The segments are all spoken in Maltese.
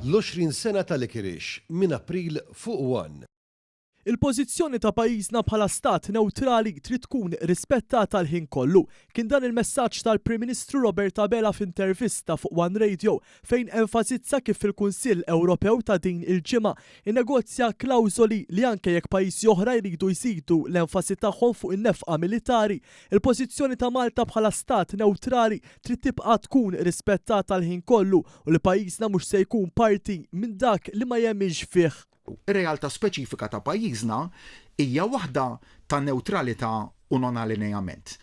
L-20 sena ta' Licorice minn April fuq One. Il-pożizzjoni ta' pajjiżna bħala stat newtrali trid tkun rispettata l-ħin kollu. Kien dan il-messaġġ tal-Prim Ministru Robert Abela f'intervista fuq One Radio fejn enfasizza kif fil-Kunsill Ewropew ta' din il-ġimgħa nnegozja klawżoli li anke jekk pajjiżi oħra jridu jżidu l-enfasi tagħhom fuq in-nefqa militari, il-pożizzjoni ta' Malta bħala stat newtrali trid tibqa' tkun rispettata l-ħin kollu u li pajjiżna mhux se jkun parti minn dak li ma jemminx fih. Ir-realtà speċifika ta' pajjiżna hija waħda ta' newtralità u non-alineament.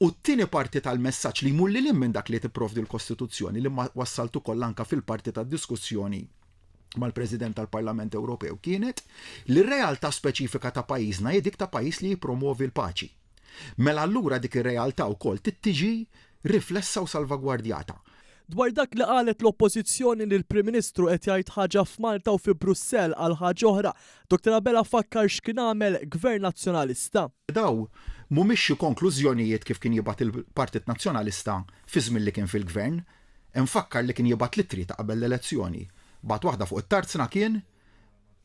U t-tieni parti tal-messaġġ li jmur lil hinn minn dak li tipprovdi l-Kostituzzjoni, li wassalt ukoll anke fil-parti tad-diskussjoni mal-President tal-Parlament Ewropew kienet li r-realtà speċifika ta' pajjiżna hi dik ta' pajjiż li jippromwovi l-paċi. Mela allura dik ir-realtà wkoll trid tiġi riflessa u salvagwardjata. Dwar dak li qalet l-Oppożizzjoni li l-Prim Ministru qed jgħid ħaġa f'Malta u fi Brussell għal ħaġa oħra, Dottor Abela fakkar x'kien għamel Gvern Nazzjonalista. Dawn mhumiex xi konklużjonijiet kif kien jibgħat il-Partit Nazzjonalista fiż-żmien li kien fil-Gvern. Infakkar li kien jibgħat l-ittri ta' qabel l-elezzjoni. Bagħat waħda fuq it-tarzna kien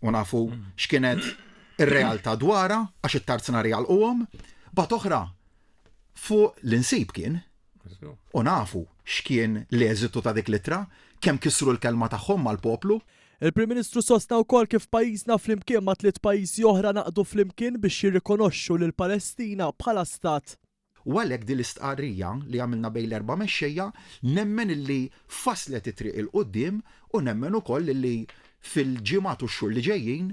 u nafu x'kienet ir-realtà dwarha għax it-tarznari għalquhom, bagħat oħra fuq l-insib kien. U nafu x'kien l-eżitu ta' dik l-ittra, kemm kisru l-kelma tagħhom mal-poplu. Il-Prim Ministru sostna wkoll kif pajjiżna flimkien ma' tliet pajjiżi oħra ngħaqdu flimkien biex jirrikonoxxu lill-Palestina bħala stat. U għalhekk din l-istqarrija li għamilna bejn l-erba' mexxejja nemmen illi fasslet it-triq 'il quddiem u nemmen ukoll illi fil-ġimgħat u x-xhur li ġejjin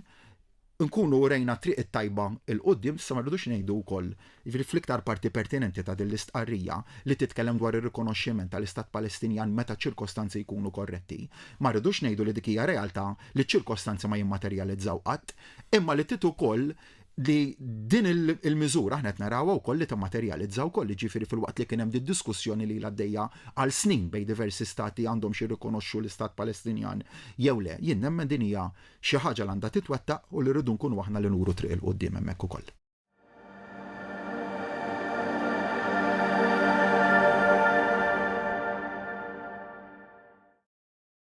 nkunu urejna t-triq it-tajba 'l quddiem. Issa ma rridux ngħidu wkoll, jiġifieri fl-iktar parti pertinenti ta' din l-istqarrija li titkellem dwar ir-rikonoxximent tal-Istat Palestinjan meta ċ-ċirkostanzi jkunu korretti, ma rridux ngħidu li dik hija realtà li ċ-ċirkostanzi ma jimmaterjalizzaw qatt, imma li trid ukoll li din il-miżura aħna qed narawha wkoll li timmaterjalizza wkoll, jiġifieri filwaqt li kien hemm did-diskussjoni li ilha għaddejja għal snin bejn diversi stati għandhomx jirrikonoxxu l-istat Palestinjan jew le, jien nemmen din hija xi ħaġa li għandha titwettaq u li rridu nkunu aħna li nuru t-triq 'il quddiem hemmhekk ukoll.